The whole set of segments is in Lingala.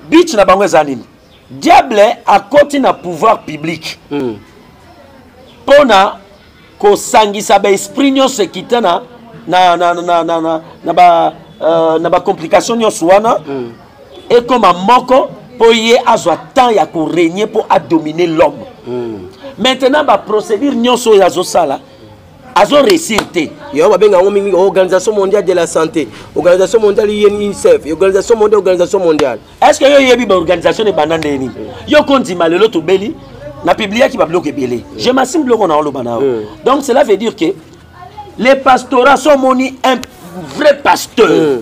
But na bango eza nini? Diable akoti na pouvoir public mpona kosangisa baesprit nyonso ekita na na na na na na na ba na bacomplication nyonso wana ekoma moko mpo ye azwa temps ya korégner mpo adominer l'homme. Maintenant, baprocédure nyonso oyo azosala, azoréussir te. Yango babenga yango mingi Organisation mondiale de la santé, Organisation mondiale, UNICEF, Organisation mondiale, Organisation mondiale. Est ce que yo oyebi baorganisation ebanda ndenge nini? Yo kondima lelo tobeli na publiaki babiloko ebele, je m'assume, biloko na oloba na yo. Donc cela veut dire que les pastorats so omoni un vrai pasteur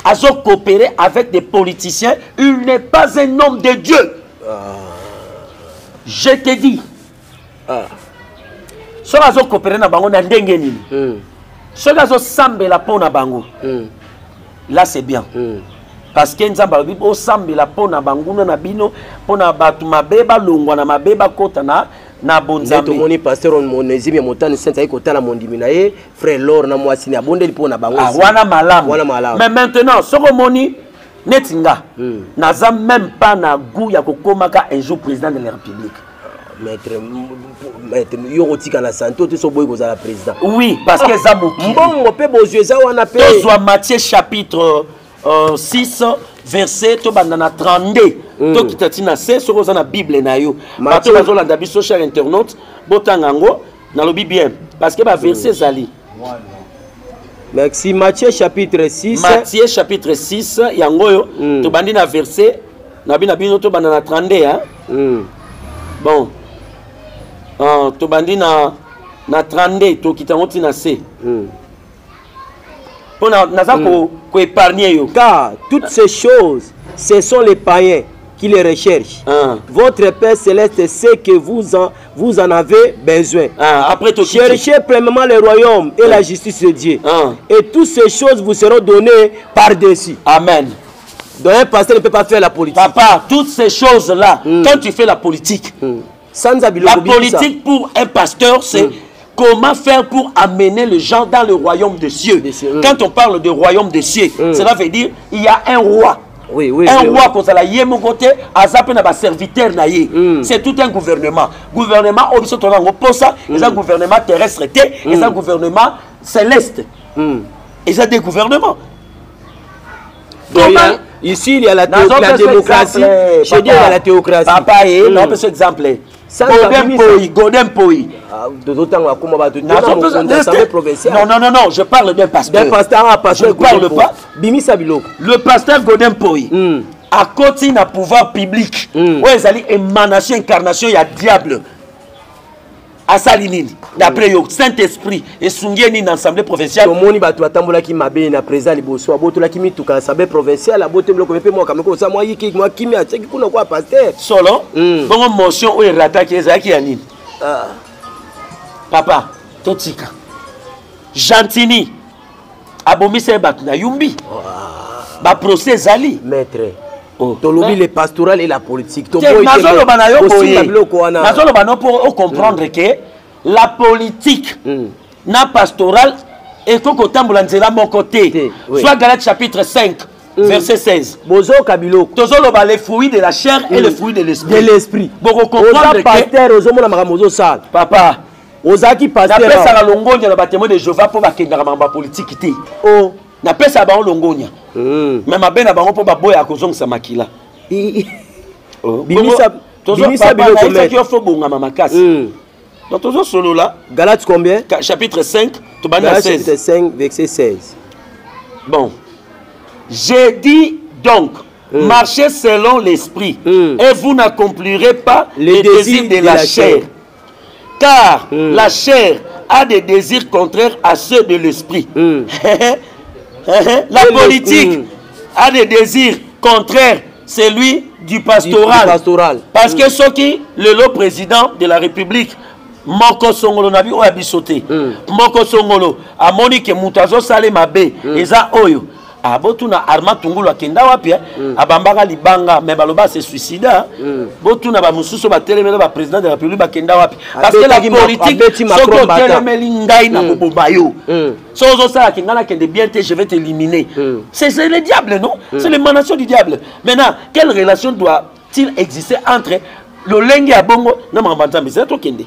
azocoopérer avec des politiciens, il n'est pas un homme de Dieu, je te dis. Soki azocoopérer na bango na ndenge nini, soki azosambela mpo na bango, là c'est bien, parce que Nzambe alobi bosambela mpo na banguna na bino, mpo na bato mabe balongwa na mabe, bakota na Nde bonzambe. Tomoni pasteur Onésime ya Motane Sainte ayi kotala mondimi na ye, frère Lor, na mwasi ne, abondeli mpo na bango. Ah, wana malamu. Wana malamu. Mais maintenant, soki omoni neti nga, naza même pas na goût ya kokomaka un jour président de la République. Maître, maître, yo kotika na santé te so boyi kozala président. Oui, parce que eza mokili. Mbongo mpe bozwi eza wana mpe. Tozwa Matthieu chapitre 6, verset, tobanda na 32, tokita ntina se. Soki oza na Bible na yo, bato bazolanda biso, cher internaute, botanga yango. Nalobi bien parce que baverset ezali. Merci. Matthieu chapitre 6. Matthieu chapitre 6 yango oyo. Tobandi na verset na bino, tobanda na 32, hein? Bon, tobandi na 32, tokita yango ntina se mpo naza koépargner yo. Car toutes ces choses, ce sont les païens qui les recherchent. Votre Père céleste sait que vous en avez besoin. Ah, après tokiti. Cherchez premièrement le royaume et la justice de Dieu. Et toutes ces choses vous seront données par-dessus. Amen. Donc un pasteur ne peut pas faire la politique. Papa, toutes ces choses là, quand tu fais la politique, Sans la politique pour un pasteur, c'est comment faire pour amener les gens dans le royaume des cieux. Des cieux. Quand on parle de royaume des cieux, cela veut dire il y a un roi. Un roi kozala ye moko te, aza mpe na baserviteur na ye. C'est tout un gouvernement. Gouvernement oyo biso toza yango mposa, eza gouvernement terrestre te, eza gouvernement céleste. Eza des gouvernements. Donc, ici, il y a la démocratie. Je dis, il y a la théocratie. Papa, ye naopesa exemple. Sans Godin abimisa. Poi, Godin Poi. Ah, tozotanga akoma bato te na mokonzi assemblée provinciale. Non, non, non, non, je parle d'un pasteur. D'un pasteur, ah, pasteur. Je ne parle pas. Bimisa biloko. Le pasteur Godin Poi akoti na pouvoir public oyo ezali émanation, incarnation ya diable. Asali nini d'après yo? Saint Esprit esungi ye nini na assemblée provinciale? Tomoni bato batambolaki mabe na président liboso, abotolaki mituka na assemblée provinciale, abotoli biloko mpe mwaka moko osala mwa yiki mwa kimia, atiaki kuna kwa pasteur. Solo. Bongo motion oyo erataki ezalaki ya nini? Ah. Papa, totika Gentini abomisa ye bato na Yumbi, baprocès ezali. Maître, Oh. tolobi le pastoral et la politique. Te, nazoloba na yo Bosimba boye, biloko wana. Nazoloba no mpo ocomprendre ke la politique na pastoral ekoki kotambola nzela moko te. Te, oui. Soit Galate chapitre 5, verset 16. Bozoka biloko. Tozoloba les fruits de la chair et les fruits de l'esprit. De l'esprit. Bokocomprendre Oza ke pasteur, ozomona makambo ozosala. Papa, Ozalaki pasteur. Napesaka longonya na batémoin de Jéhovah mpo bakendaka makambo ya politike te. Oh. Napesaka bango longonya, mais mabe na bango mpo baboyaka kozongisa makila. Oh. Bimisa biloko, Nayebisaki maître. yo, fo bongama makasi. Donc tozosolola. Galates combien? Chapitre 5, tobandi na Galates 16. chapitre 5, verset 16. Bon, j'ai dit donc, marchez selon l'esprit et vous n'accomplirez pas les les désirs de la chair, car la chair a des désirs contraires à ceux de l'esprit. La Et politique a des désirs contraires celui du pastoral. Du pastoral. Parce que soki lelo président de la République moko songolo na bi oyo ya biso te, moko songolo amoni ke moto azosala mabe, eza oyo. Ah, botuna Armand Tungulu akenda wapi eh? Abambaka libanga mais baloba se suicida. Botuna bamosusu batelemela baprésident de la République, bakenda wapi? Parce que la Abetaki politique, abeti Macron soki bata. otelemeli ngai na koboma yo, soki ozosalaki ngai nakende bien te, je vais t'éliminer. C'est le diable, non? C'est l'émanation du diable. Maintenant, quelle relation doit-il exister entre lolenge ya bongo na makambo ya Nzambe? Zela, tokende.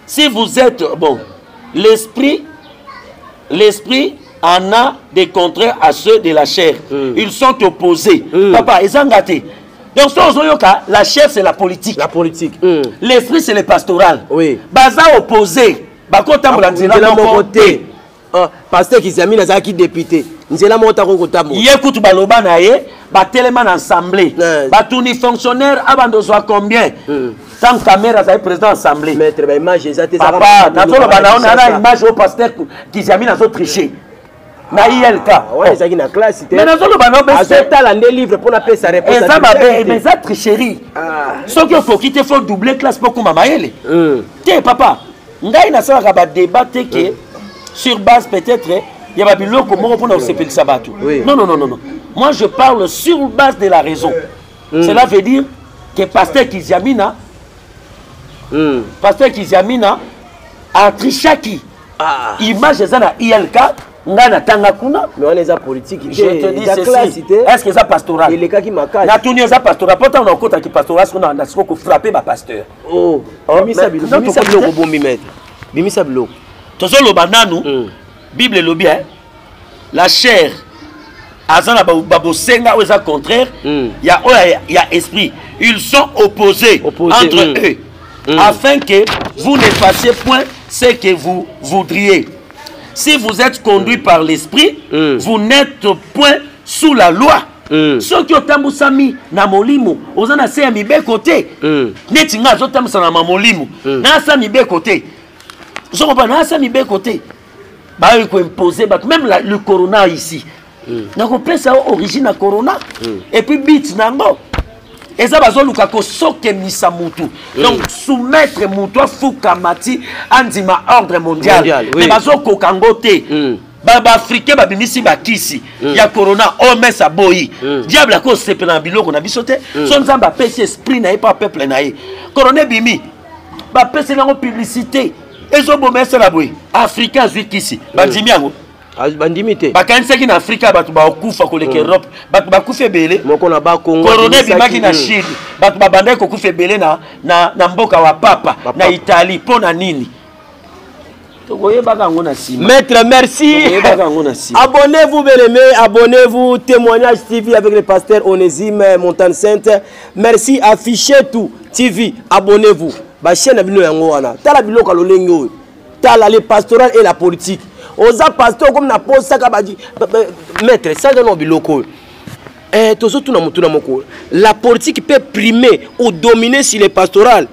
Si vous êtes bon, l'esprit en a des contraires à ceux de la chair. Ils sont opposés. Papa, ezanga te. Donc so ozoyoka, la chair, c'est la politique. La politique. L'esprit, c'est le pastoral. Baza opposé, bakotambola nzela nzela moko moko te. Te. Ah, pasteur Kiziamina azalaki député, nzela moko tako kotambola. Ye kutu baloba na ye, batelema na assemblée, batuni fonctionnaire abanda ozwa combien, tant Kamerhe azali président assemblée. Maître, baimage eza te, ezalaka Papa, makambo nazoloba na yo Kinshasa. Na image oyo pasteur Kiziamina azotriche na ILK. Ah, wana ezalaki na classe te. Mais nazoloba na yo Azotala nde livre mpona apesa réponse. Eza mabe, mais eza tricherie. Ah. Soki okoki te, faut doubler classe mpo okóma mayele te. Papa, ngai nasalaka badébat te ke sur base peut-être ya babiloko moko mpona kosepelisa bato. Non, non, non, non, non, moi je parle sur base de la raison. Cela veut dire que pasteur Kiziamina, pasteur Kiziamina atrichaki. Ah. Image eza na ILK, ngai natanga kuna. Mais wana eza politique. Je te dis eza classe ceci: te. Est ce que eza pastoral? Elekaki makasi. Natuni, eza pastoral? Po ntango nakotaki pastoral, siko na siko kofrappe bapasteur. Oh, Oh, bimisa non, bimisa tokoki biloko te. bombi, maître, bimisa biloko. Tozoloba nanu. Bible elobi, hein, la chair aza na babosenga oyo eza contraire ya oyo ya esprit. Ils sont opposés, Opposés, entre eux, afin que vous ne fassiez point ce que vous voudriez. Si vous êtes conduit par l'esprit, vous n'êtes point sous la loi. Soki otambusami na molimo, oza na se ya mibeko te. Neti ngai azotambwisa na mamolimo, nasa mibeko te. Ozokompa, nasa mibeko te. Bayoki koimpose bato, même le corona ici, nakopesa yo origine ya corona et puis but na yango eza bazoluka kosokemisa mutu, donc soumettre mutu, afukama ti andima ordre mondial. Mondial, oui. Mais bazokoka yango te. Baafricain babimisi bakisi ya corona, OMS aboyi. Diable akosepela na biloko na biso te. So Nzambe apesi esprit na ye mpo peuple na ye. Corona ebimi, bapeseli yango publicité, ezoboma, esala boye. Africain azwi kisi, bandimi yango. Ah, bandimi te. Bakanisaki na Afrika bato bakokufa koleka Europe, bato bakufa ebele. Moko na Bakongo. Corona ebimaki na Chine, bato babandaki kokufa ebele na mboka wa papa, Papa. na Italie. Mpo na nini? Tokoyebaka yango na nsima. Maître, merci. Tokoyebaka yango na nsima. Abonnez-vous, bien-aimés, abonnez-vous. Témoignage TV avec le pasteur Onésime Montagne Sainte. Merci, affichez tout. TV, abonnez-vous. Ba chaîne bino yango wana. Tala biloko ya lolenge oyo. Tala les pastoral et la politique. Oza pasteur comme na posaka ba maître, ça donne biloko oyo. Eh, tozotuna motuna moko. La politique peut primer ou dominer sur les pastorales.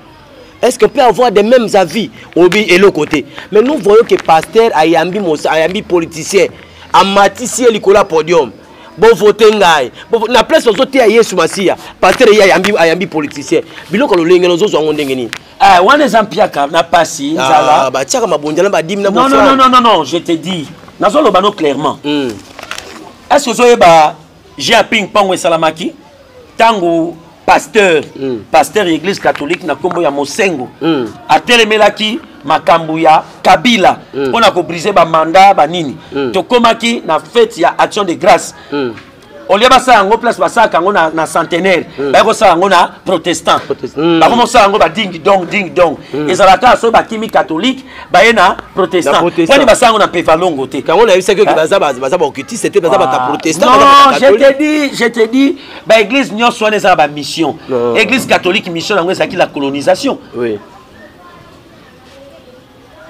Est-ce qu'on peut avoir des mêmes avis obi et l'autre côté? Mais nous voyons que pasteur ayambi mosa, ayambi politicien, amatisi ye likolo ya podium. Bon, voter ngai. Bon, na place ozoteya Yesu Masiya, pasteur ye ayambi politicien. Biloko lolenge nozozwa yango ndenge nini? Ah, wana eza mpiaka na pasi, nzala. Ah, batiaka mabonza na badimi na Non, non, non, non, non, non, je te dis, nazoloba no clairement. Est ce que ozoyeba jeu ya ping pong esalamaki ntango pasteur, pasteur ya église catholique na nkombo ya Mosengo, atelemelaki makambo ya Kabila mpona kobriser bamanda banini? Tokomaki na fête ya Action de grâce, au lieu basala yango place basalaka yango na Centenaire, baye kosala yango na protestant. Bakoma kosala yango bading dong ding dong. Ezalaka soki bakimi catholique, baye na Na protestant. protestant. Pwani basala yango na Pevalongo te? Kango nayebisaki oke baza baoccultiste te, baza bato ya protestant, baza Non, bato ya je te catholique. dis, je te dis, baéglise nyonso wana eza na bamission. Non. Église catholique, mission yango ezalaki la colonisation.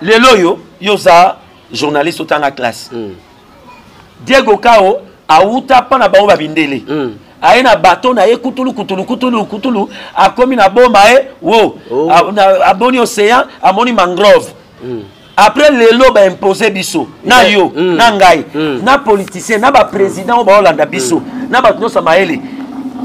Lelo oyo, yo oza journaliste, otanga classe. Diego Cao awuta mpa na bango babindele, aye na bato na ye kutulu kutulu kutulu kutulu, akomi na boma ye wo. Oh. Amoni océan, amoni mangrove. Après, lelo baimpose biso na yo, na ngai, na politicien, na baprésident oyo baolanda biso, na bato nyonso ya mayele.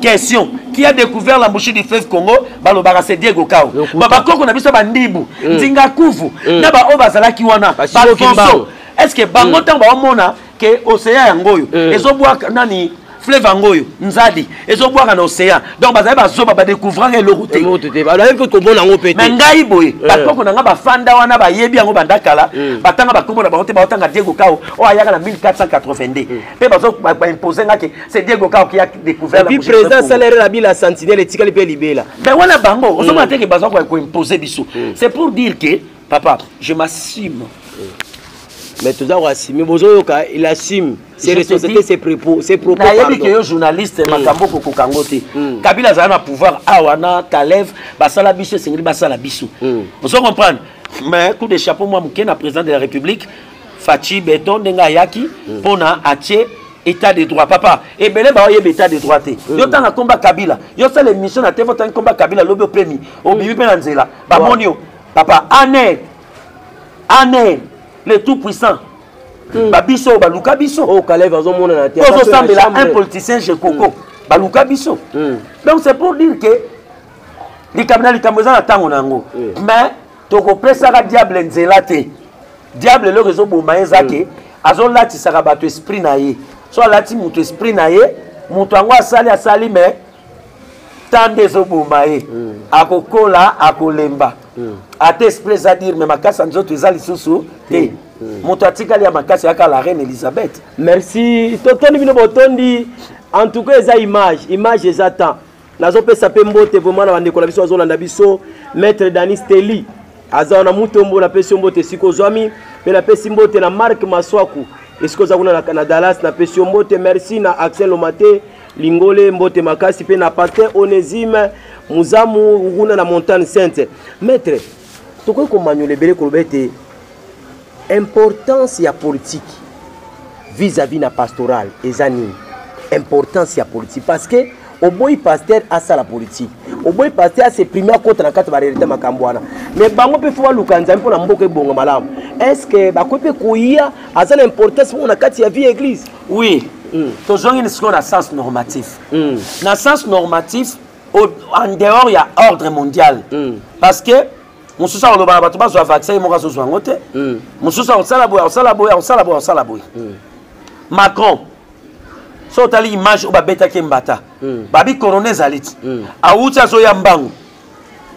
Question: qui a découvert l'embouchure du fleuve Congo? Balobaka c'est Diego Cao. Lokuta. Bakoko na biso, bandibu, Nzinga Kuvu, na baoyo bazalaki wana, Basimo Balfonso, Kimbangu. est ce que bango ntango baomona Ke océan yango oyo ezobwaka nani, fleuve yango oyo Nzadi ezobwaka na océan. Donc bazali bazoba, badécouvraka eloko te. Eloko te, bayebi mpe komona yango mpe te. Mais ngai boye, bakoko na nga bafanda wana, bayebi yango banda kala. Batanga bakombo na bango te, baotanga Diego Cao oyo ayaka na 1482, mpe bazo baimpose nga ke c'est Diego Cao qui a découvert la puis bougie. Président salaire na bila sentinelle etikali mpe libela. Mais wana bango ozomona te ke baza koimpose biso. C'est pour dire que, papa, je m'assume. Mais toza koassume, bozoyoka, il assume ses Je te responsabilités, dis, ses propos. Nayebi ke Pardon. yo journaliste, makambo okokoka yango te. Kabila azala na pouvoir awa na Kalev, basala biso, esengeli basala biso. Ozo comprendre? Mais coup de chapeau mwa moke na président de la République, Fatshi Béton, ndenge ayaki mpona atie état de droit. Papa, ebele baoyeba état de droit te. Yo ntanga komba Kabila, yo sala émission na te, otangi komba Kabila, lobi opemi, obimi mpe na nzela, bamoni yo. Papa, ANR, ANR, le tout puissant, babiso oyo baluka biso. Oyo Kalev azomonana te. Ozosambela un politicien jekoko, baluka biso. Donc c'est pour dire que likambo na likambo eza na ntango na yango. Mais tokopesaka diable nzela te. Diable, eloko ezoboma ye eza ke azolatisaka bato esprit na ye. So alati moto esprit na ye, moto yango asali, asali, mais ta nde ezoboma ye. Akokola, akolemba. Ata esprit eza dire, mais makasi ya nzoto eza lisusu te. Moto atikali ya makasi yaka la reine Elizabeth. Merci, totondi bino, botondi. En tout cas, eza image, image eza temps. Nazopesa mpe mbote vraiment na bandeko na biso bazolanda biso. Maître Dani Steli aza wana, Mutombo, napesi yo mbote esika ozwami. Mpe napesi mbote na Mark Maswaku esika oza kuna na Dallas, napesi yo mbote. Merci na Axel Lomate Lingole, mbote makasi. Mpe na pasteur Onésime Muzamu kuna na Montagne Sainte. Maître, tokoki komanyola ebele, koloba ete importance ya politique vis-à-vis na pastoral eza nini? Importance ya politique, parce que oboyi pasteur asala politique, oboyi pasteur as'exprime, akota na kati ya baréalité, makambo wana. Mais bango mpe fo baluka Nzambe mpo na mboka ebonga malamu. Est ce que bakoki mpe koya, aza na importance moko na kati ya vie église? Oui. Tozongi sikoyo na sens normatif. Na sens normatif, en dehors ya ordre mondial, parce que mosusu akoloba na bato bazwa vaccin, ye moko azozwa yango te. Mosusu akosala boye, akosala boye, akosala boye, akosala boye. Macron, so otali image oyo babetaki mbata, babi corona ezali ti awuti, azoya mbangu,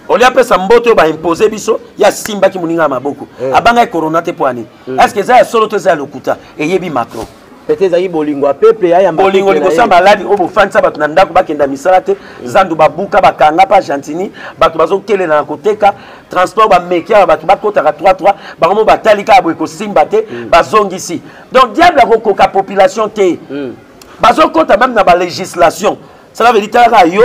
olia apesa mbote oyo baimpose biso, ye asimbaki moninga ya maboko. Abangaki corona te. Po ani? Est ce que eza ya solo to eza ya lokuta? Eyebi Macron. Peut-être ezalaki bolingo ya peuple, ayamba. Bolingo liboso ya maladi oyo bofandisa bato na ndako, bakenda misala te, zandu babuka, bakanga mpe Argentine, bato bazokelela na koteka, transport bameki awa, bato bakotaka 3 3, bango mo batali kaka boye, kosimba te, bazongisi. Donc diable akokoka population te. Bazokota même na balégislation. Cela veut dire, talaka yo,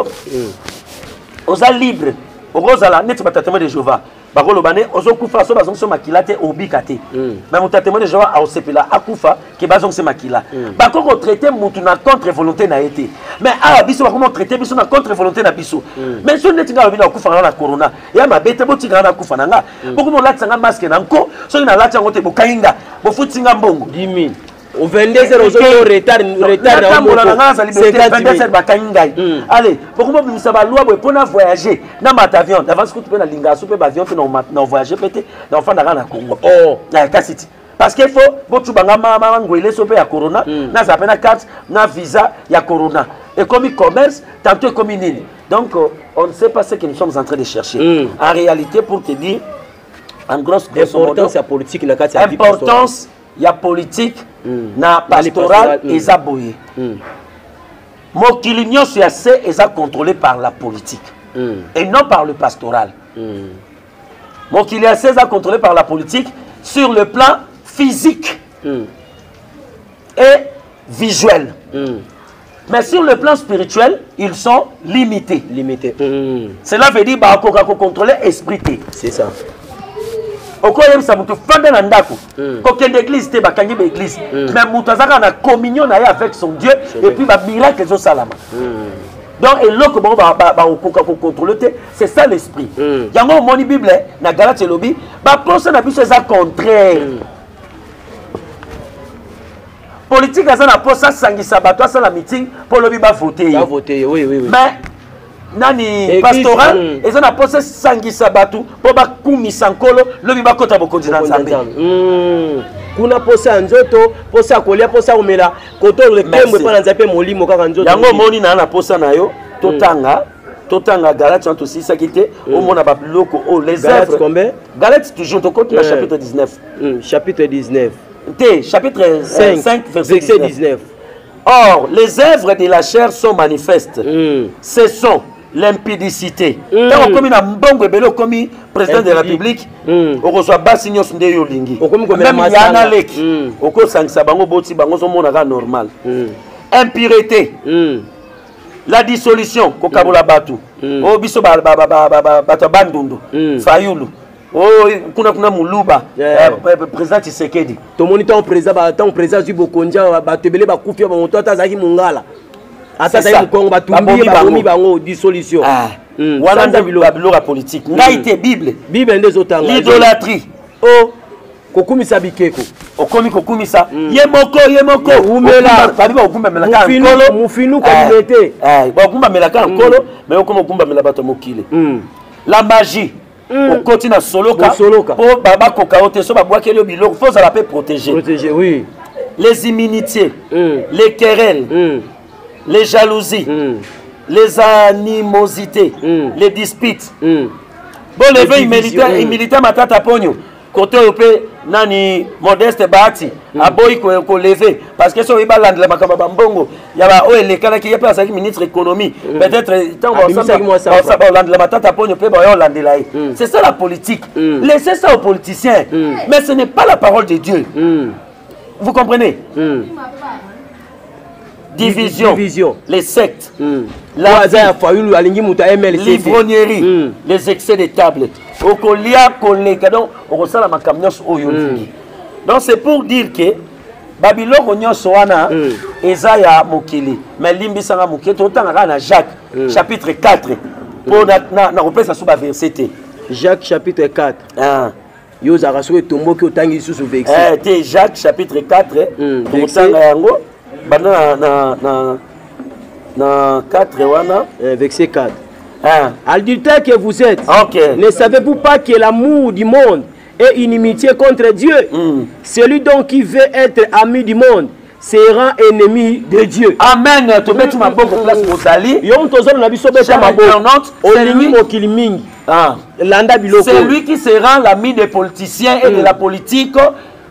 oza libre, okozala neti bato ya Témoin de Jéhovah, bakoloba ne ozokufa so bazongisi makila te, obika te. Mais moto ya Témoin de Jéhovah aosepela akufa ke bazongisi makila. Bakoki kotraite motu na contre volonté na ye te. Mais awa biso bakoma kotraite biso na contre volonté na biso. Mais so neti nga alobi na okufa nga na corona ya mabe te, botika nga nakufa na nga. Bokoma olatisa nga masque na nko, soki nalati yango te, bokangi nga, bofuti nga mbongo. 10 000 au 22 heures, ozoki retard, retard. Natambola na nga, nazali liberté, 22 heures bakangi ngai. Allez, bokoma bimisa baloi boye mpona voyager na mata avion d'avance. Kutu mpe nalingaka so mpe baavion te, na voyage mpe te, na ofandaka na Congo. Kasi ti parce que faut botubanga mangwele so mpe ya corona, nazala mpe na carte na visa ya corona. Ekomi commerce, tantôt ekomi nini. Donc on ne sait pas ce que nous sommes en train de chercher. En réalité, pour te dire en grosse, grosso modo, importance ya politique na kati ya vie? Importance ya politique na pastoral eza boye: mokili nyonso ya se eza contrôlé par la politique et non par le pastoral. Mokili ya se eza contrôlé par la politique sur le plan physique et visuel, mais sur le plan spirituel, ils sont limités. Limité. Cela veut dire bakoka kocontrôler esprit te. C'est ça. Okoyebisa moto fanda na ndako, kokende église te, bakangi baéglise, mais moto aza kaka na communion na ye avec son Dieu, et puis bamiracle ezosalama. Donc eloko bango bakokoka kocontrôle te, c'est ça l'esprit. Yango omoni Bible na Galate elobi baposa na biso eza contraire. Politique aza na posa asangisa bato, asala meeting mpo olobi bavote ye. Bavote ye, oui. Mais nani? Église, pastoral eza na posa esangisa bato mpo bakumisa Nkolo, lobi bakota bokonzi na Nzambe. Kuna posa ya nzoto, posa ya kolia, posa ya komela, koto lekembo epa na Nzambe mpe molimo kaka nzoto. Yango omoni na na posa na yo totanga totanga Galate wana tosilisaki te. Omona babiloko oyo, les œuvres. Combien? Galate toujours, tokoti na chapitre 19. Chapitre 19. Te, chapitre 5, 5 verset 19. 19. Or les œuvres de la chair sont manifestes, ce sont l'impudicité. Ntango okomi na mbongo ebele, okomi président de la République, okozwa basi nyonso nde yo olingi, même yana leki, okosangisa bango, boti bango, ozomona kaka normal. Impureté, la dissolution, kokabola bato, oyo biso bato ya Bandundu, Fayulu, oyo kuna kuna Moluba, président Tshisekedi. Tomoni ntango président azwi bokonzi awa, bato ebele bakufi, bamoto ata azalaki Mongala, ata azalaki Mokongo, batumbi ye, babomi bango. Dissolution. Wana nde babiloko ya politique. Ngai te, Bible. Bible nde ezotanga. L'idolâtrie. O kokumisa bikeko. Okomi kokumisa ye moko, ye moko. Babi bakokumbamelaka nkolo. Mufinuka limete. Bakokumbamelaka nkolo, mais okoma kokumbamela bato ya mokili. La magie, okoti na soloka mpo bakoka yo te. So babwakeli yo biloko, fo ozala mpe protégé. Protégé, oui. Les inimitiés, les querelles, les jalousies, les animosités, les disputes. Bolever humilité. Matata Ponyo kote oyo mpe nani, Modeste Bahati aboyi kolever parce que soki oyi balandela makambo ya bambongo ya baoyo elekanaki, ye mpe azalaki ministre économie, peut-être ntango baolandela Matata Ponyo mpe baya olandela ye. C'est ça la politique. Laissez ça aux politiciens, mais ce n'est pas la parole de Dieu. Vous comprenez? Division, division, les sectes, la aza ya Fayulu, alingi moto ya MLC. L'ivrognerie, les excès de table, okolia koleka, donc okosala makambo nyonso oyo olingi. Donc c'est pour dire que babiloko nyonso wana eza ya mokili. Mais limbisanga moke, totanga kaka na Jacques chapitre 4 mpo nakopesa so baverset te. Jacques chapitre 4. Ah. Yo ozalaka soki etomboki, otangi lisusu verset. Eh, te, Jacques chapitre 4, tokotanga yango banda na 4 wana. Verset 4. Ah. Adultère que vous êtes, ne savez-vous pas que l'amour du monde est inimitié contre Dieu? Celui donc qui veut être ami du monde se rend ennemi de Dieu. Amen. Tobeti maboko place bozali. Yo moto ozala na biso, beta maboko. Olingi mokili mingi. Ah. Landa biloko. C'est lui qui se rend l'ami des politiciens et de la politique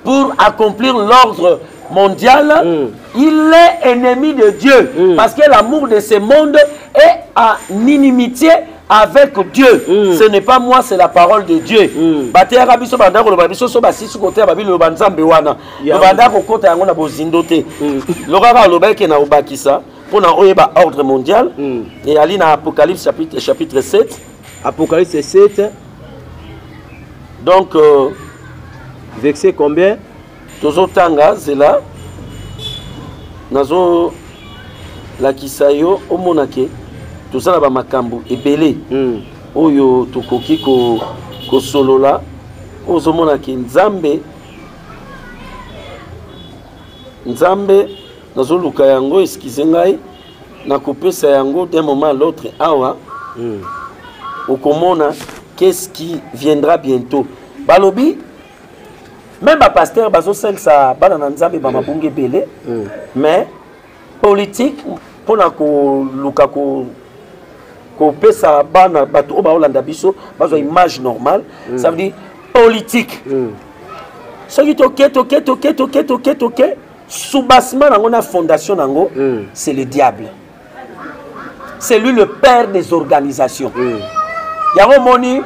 pour accomplir l'ordre mondial. Il est ennemi de Dieu parce que l'amour de ce monde est en inimitié avec Dieu. Ce n'est pas moi, c'est la parole de Dieu. Bateyaka biso, banda koloba biso so basisi koteya babi loba Nzambe wana, lobanda kokota yango na bozindo te. Lokaka aloba eke na obakisa mpona oyeba ordre mondial eyali na Apocalypse chapitre 7. Apocalypse 7. Donc verset combien? Tozotanga, zela, nazolakisa yo, omona ke toza na bamakambo ebele oyo tokoki kosolola. Ozomona ke Nzambe, Nzambe, nazoluka yango, excuse ngai, nakopesa yango d'un moment à l'autre awa. Okomona qu'est-ce qui viendra bientôt. Balobi même bapasteur bazosalisa bana na Nzambe bamabunga ebele, mais politique mpona koluka kopesa bana bato oyo baolanda biso bazwa image normale. Ça veut dire politique, soki toke toke toke toke toke toke, soubassement nango na fondation nango, c'est le diable, c'est lui le père des organisations. Yango omoni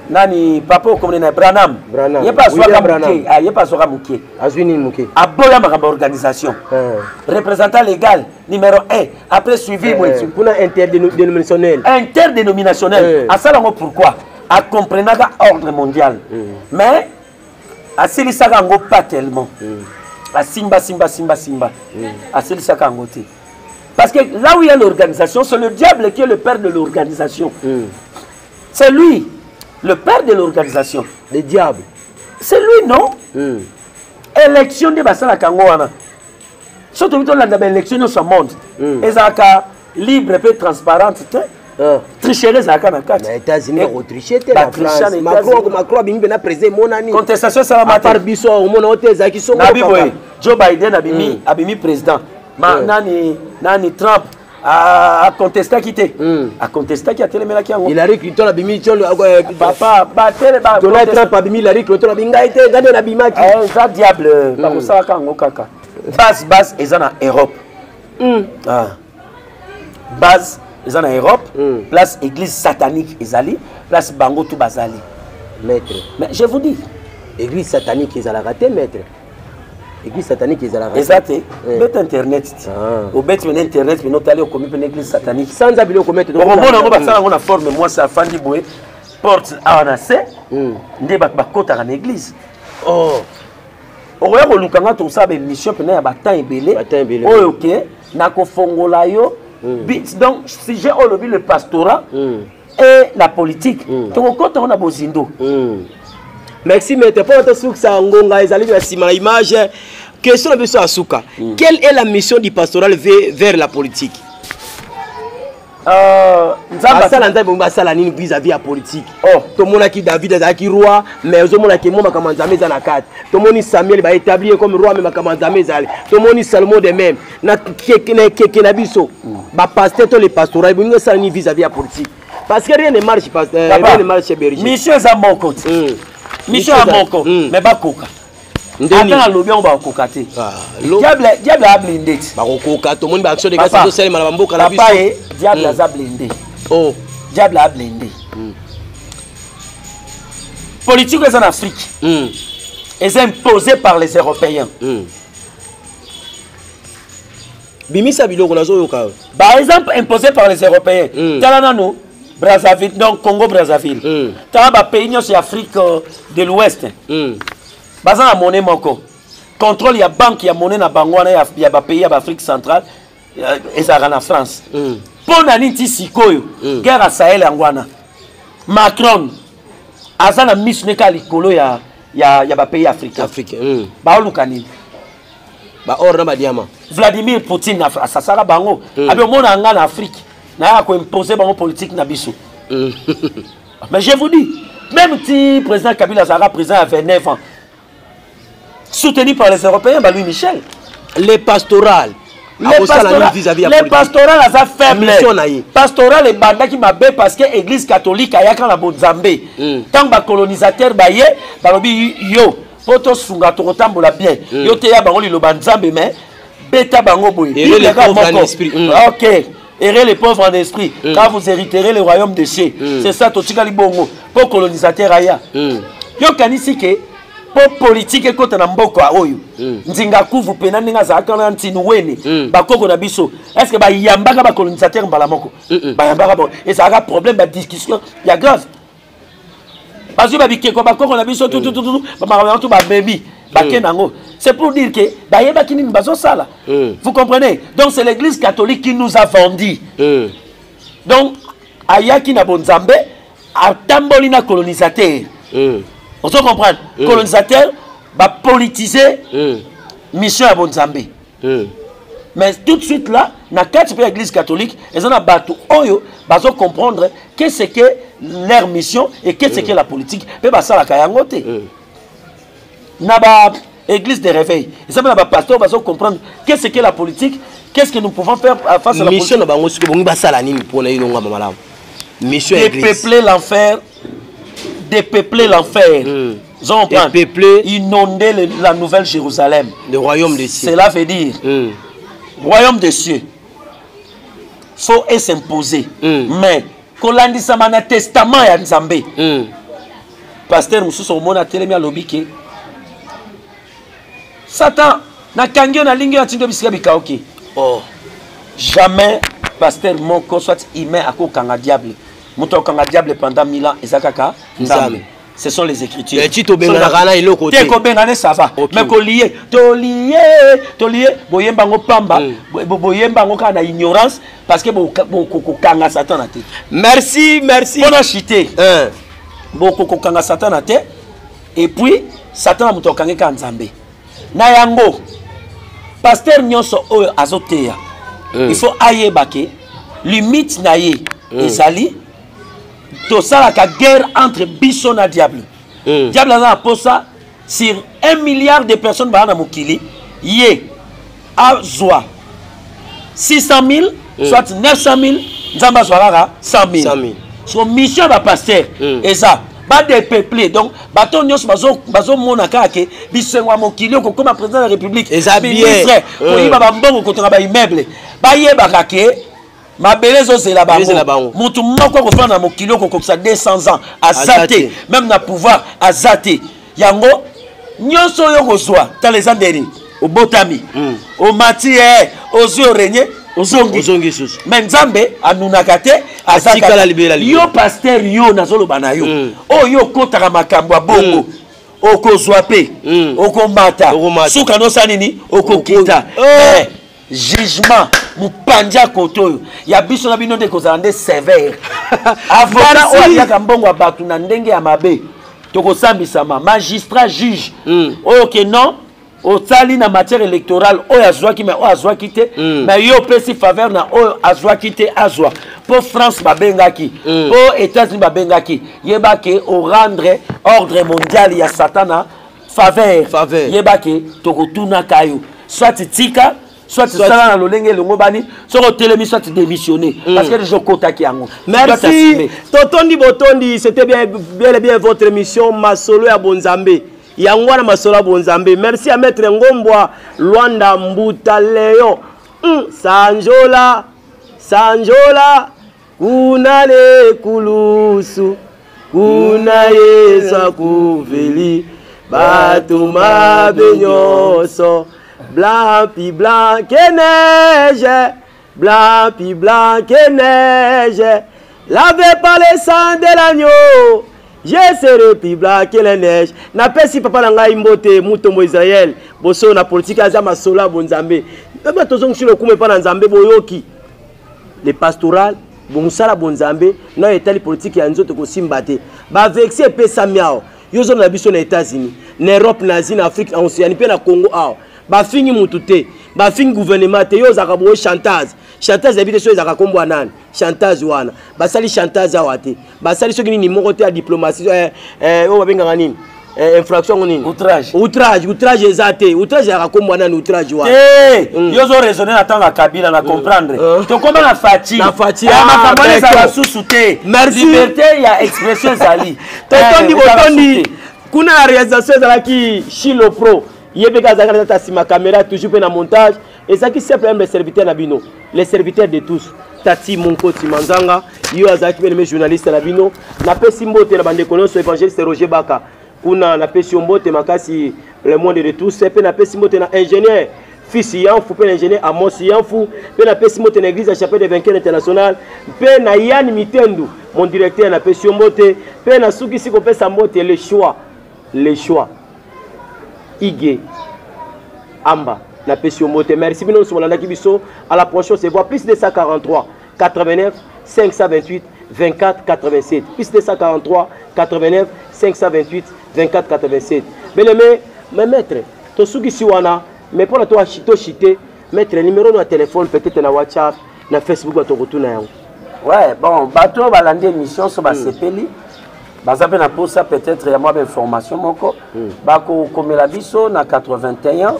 nani, papa okomone na Branham, ye mpe azwaka moke, ye mpe azwaka moke. Azwi nini moke? Aboya makambo ya organisation. Représentant légal numéro 1, après suivi. Kuna interdénominationnel. Interdénominationnel, asala yango pourquoi? Akomprenaka ordre mondial, mais asilisaka yango pas tellement. Asimba simba simba simba, asilisaka yango te parce que là où il y a l'organisation, c'est le diable qui est le père de l'organisation. C'est lui le père de l'organisation. Le diable. C'est lui, non? Élection nde basalaka yango wana. So tobi tolanda baélection nyonso ya monde, ezalaka libre mpe transparente te. Tricherie ezalaka na kati. Na États-Unis bakotriche te, na France Macron, Macron abimi mpe na président emonani. Contestation esalama te. Biso omona o te, ezalaki songo. Nabi boye, Joe Biden abimi, abimi président. Ma nani nani, Trump acontestaki te, acontestaki, atelemelaki yango. Hillary Clinton abimi. Papa, batele. Donald Trump abimi, Hillary Clinton abimi, ngai te, ngai nde nabimaki. Eza diable, bakosalaka yango kaka. Base eza na Europe. Base eza na Europe, place église satanique ezali, place bango tu bazali. Maître. Mais je vous dis. Église satanique ezalaka te, maître, église satanique ezalaka. Eza te. Beta internet ti, obeti pene internet pene, otali, okomi pene église satanique. Sanza biloko, maître. Okomona yango, basala yango na forme mwasi afandi boye, porte awa na se, nde bato bakotaka na église. Okoya koluka nga, tosala baémission pene ya batemps ebele oyo ke nakofongola yo. Donc sujet oyo olobi, le pastorat et la politique, tokokota ngo na bozindo. Merci, maître. Mpona tosukisa, ngonga ezali na nsima na image. Question na biso ya suka: quelle est la mission du pastoral vers la politique? Asala Nzambe bongo, asala nini vis-à-vis ya politique? Tomonaki David azalaki roi, mais ozomonaki mo makambo ya Nzambe eza na kati. Tomoni Samuel, baétablir comme roi, mais makambo ya Nzambe ezali. Tomoni Salomon de même. Na keke na biso, bapasteur to le pastoral bolingi osala nini vis-à-vis ya politique? Parce que rien ne marche, rien ne marche, berger. Mission eza moko te, mission ya moko, mais bakoka ata nalobi yango, bakokoka te. Diable ablindé ti. Bakokoka, tomoni baaction de grâce ezosalema na bamboka na biso. Papa ye, diable aza blindé. Diable ablindé. Politique eza na Afrique, eza imposé par les Européens. Bimisa biloko, nazoyoka. Par exemple, imposé par les Européens. Tala nanu Brazzaville, donc Congo Brazzaville. Tala bapays nyonso ya Afrique de l'Ouest, baza na monnaie moko. Contrôle ya banque ya monnaie na bango wana ya bapays ya baAfrique centrale ezalaka na France. Mpo na nini ti sikoyo guerre ya Sahel yango wana, Macron aza na miso ne kaka likolo ya bapays africain? Afrique. Baoluka nini? Baor na badiamant. Vladimir Poutine asasaka bango. Abi omona nga na Afrique, nayaka koimpose bango politique na biso. Mais je vous dis, même si président Kabila azalaka président ya 29 ans, soutenu par les Européens, ba Louis Michel. Les pastoral. Le pastoral aza faible. Pastoral ebandaki mabe parce que église catholique ayaka na bonzambe. Ntango bacolonisateur baye, balobi yo mpo tosunga, tokotambola bien. Yo teya bango liloba Nzambe, mais beta bango boye. Ok, heureux les pauvres en esprit, car vous hériterez le royaume des cieux. C'est ça. Totikali bongo mpo colonisateur aya. Yokanisi ke mpo politike ekɔta na mboka oyo, Nzinga Kuvu mpena ndenge azalaka na ntinu wene, bakoko na biso, est ce que bayambaka bacolonisateur mbala moko? Bayambaka bango, ezalaka problème, badiscussion ya grave. Bazwi babikeko bakoko na biso tutututu, bamakambo yango tu babebi, bakende yango. C'est pour dire que bayebaki nini bazosala. Vous comprenez? Donc c'est l'église catholique qui nous a vendu. Donc ayaki na bonzambe, atamboli na colonisateur. Ozo comprendre? Colonisateur bapolitiser mission ya bonzambe. Mais tout de suite là, na kati mpe ya église catholique, eza na bato oyo bazo comprendre qu'est-ce que leur mission et qu'est-ce que la politique, mpe basalaka yango te. Na ba église de réveil, eza mpe na bapasteur bazo comprendre qu'est-ce que la politique, qu'est-ce que nous pouvons faire face à la mission na bango. Soki bongi, basala nini mpona elongama malamu, mission ya église? Dépeupler l'enfer, dépeupler l'enfer. Ils ont Dépeupler. Inonder la nouvelle Jérusalem. Le royaume des cieux. Cela veut dire royaume des cieux faut et s'imposer. Mais kolandisama na testament ya Nzambe. Pasteur mosusu omona atelemi, alobi ke Satan, nakangi yo, nalingi yo, natindi yo bisika bikauki. Jamais pasteur moko soit humain akokanga diable. Moto akokanga diable pendant 1000 ans eza kaka Nzambe. Ce sont les écritures. Ti tobenganaka na eloko te. Kobengana, ça va, mais kolie, tolie, tolie, boyemba yango pamba. Boyemba yango kaka na ignorance, parce que bokokanga Satan na te. Merci, merci. Mpona chite, bokokokanga Satan na te. Et puis Satan na moto akangi kaka Nzambe na yango. Pasteur nyonso oyo azoteya, il faut ayeba ke limite na ye. Ezali tosalaka guerre entre biso na diable. Diable aza na posa sur 1 milliard de personnes baa na mokili, ye azwa 600 000, soit 900 000, Nzambe azwa kaka 100 000. 100 000. So mission ya bapasteur eza badépeuple. Donc bato nyonso bazomona kaka ke bisengo ya mokili, okokoma président de la République, Eza bien. ministre, koyiba bambongo, kotonga baimmeuble, bayebaka ke mabele ezozela Ezozela bango. Bango. Motu moko akofanda na mokili okokokisa 200 ans aza Aza te. te. Même na pouvoir aza te. Yango nyonso oyo kozwa, tala, eza ndeni obotami, omati e ozwi, orégner, ozongi. Ozongi susu. Mais Nzambe anunaka te, aza Atikala kaka. libela libela. Yo pasteur, yo nazoloba na yo, oyo okotaka makambo ya bongo, okozwa mpe, okomata, Okomata. suka nosala nini? Okokita. Oh. Mais jugement mopanzi ya kote oyo ya biso na bino nde ekozala nde sévère. Avocat Merci. oyo aliaka mbongo ya bato na ndenge ya mabe, tokosambisama. Magistrat, juge oyo ke non, osali na matière électorale, oyo azwaki mais oyo azwaki te, mais yo opesi faveur na oyo azwaki te, azwa mpo France babengaki, mpo États-Unis babengaki, yeba ke orendre ordre mondial ya Satana faveur. Faveur. Yeba ke tokotunaka yo, soit tika, soit sala na lolenge elongo bani. Soki otelemi, soit démissionner, parce que déjà okotaki yango. Merci. Doit assumer. Totondi Botondi, c'était bien, bien et bien votre émission Masolo ya Bonzambe. Yango wana Masolo ya Bonzambe. Merci à Maître Ngombwa, Luanda Mbuta Léon. Sanjola, Sanjola, kuna le kulusu, kuna Yesu akufeli, bato mabe nyonso, blanc plus blanc que neige, blanc plus blanc que neige, lavé par le sang de l'agneau, je serai plus blanc que la neige. Napesi papa na ngai mbote, Mutombo Israel, boso na politique aza masolo ya bonzambe. Papa, tozongisi lokumu epa na Nzambe. Boyoki le pastoral, bongosala bonzambe na etali politike ya nzoto kosimba te. Bavexi epesami awa. Yo ozona na biso na États-Unis, na Europe, na Asie, na Afrique, na Océanie mpe na Congo awa, bafingi mutu te, bafingi gouvernement te. Yo ozalaka boye chantage, chantage yebi te so ezalaka nkombo ya nani. Chantage wana basali chantage awa te, basali soki nini moko te ya diplomatie, oyo babengaka nini, infraction yango nini? Outrage. Outrage, outrage eza te. Outrage ezalaka nkombo ya nani, outrage wana? Te, yo ozo raisonner na ntango ya Kabila, na comprendre. Tokóma na Fatshi. Na Fatshi, Eh, ah, makambo wana ezala beto. susu te. Merci. Liberté ya expression ezali. Totondi Eh, ezala botondi. susu te. Kuna na réalisation ezalaki Chilo Pro, ye mpe kaka azalaki na tata nsima caméra toujours, mpe na montage ezalaki simple humble serviteur na bino, les serviteurs de tous, Tati Monkoti Manzanga. Yo azalaki mpe neme journaliste na bino. Napesi mbote na bandeko nyonso. Évangéliste Roger Baka kuna, napesi yo mbote makasi, le monde de tous. Mpe napesi mbote na ingénieur Fils Yanfu mpe na ingénieur Amos Yanfu, mpe napesi mbote na église ya Chapelle de Vainqueur International, mpe na Yani Mitendu, mon directeur, napesi yo mbote. Mpe nasukisi kopesa mbote le choix, le choix Ige Amba, napesi yo mbote. Merci bino nyonso bolandaki biso. À la prochaine, se voit. Plus 243 89 528 24 87, plus 243 89 528 24 87. Bien aimé mes maîtres, tosukisi wana, mais mpona toshite, maître, numéro no ya téléphone, peut-être na WhatsApp, na Facebook, bato kotuna yango. Ouais, bon, bato oyo balandi émission so basepeli, baza mpe na posa peut-être ya mwa bainformation moko, bakokomela biso na 81,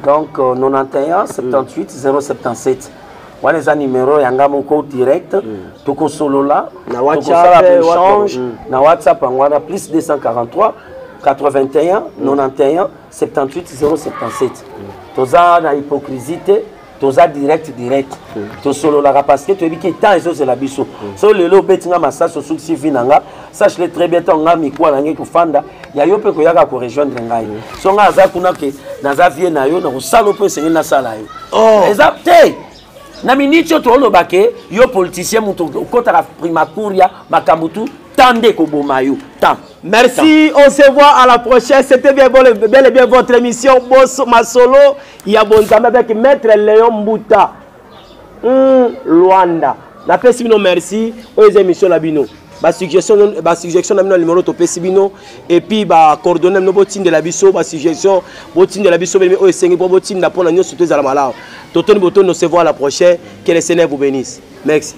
donc 91 78 077. Wana eza numéro ya nga moko direct. Tokosolola, Na WhatsApp, tokosala eh, échange. WhatsApp, Na WhatsApp yango wana, plus 243 81 91 78 077. Toza na hypocrisie te, toza direct direct, tosololaka parce que toyebi ke temps ezozela biso. So lelo obeti nga masasi, osukisi vie na nga, sache le très bien, ntango nga mikuwa na ngai kofanda ya yo mpe koyaka korejoindre ngai, so ngai aza kuna ke naza vie na yo, na kosala mpo esengeli nasala yo. Oh. Eza te na miniti oyo tooloba ke yo politicien, moto okotaka primakuria, makambo tu temps nde ekoboma yo temps. Merci, on se voit à la prochaine. C'était bien, bon, bel et bien votre émission Bosso Masolo ya Bonzambe avec Maître Léon Mbuta. Luanda. Napesi bino merci. Oyo eza émission na bino. Ba suggestion na bino na numéro topesi bino, et puis ba coordonnées na bino, botindela biso ba suggestion, botindela biso bino oyo esengi mpo botinda mpona nyonso to ezala malamu. Totoni botoni, on se voit à la prochaine. Que le Seigneur vous bénisse. Merci.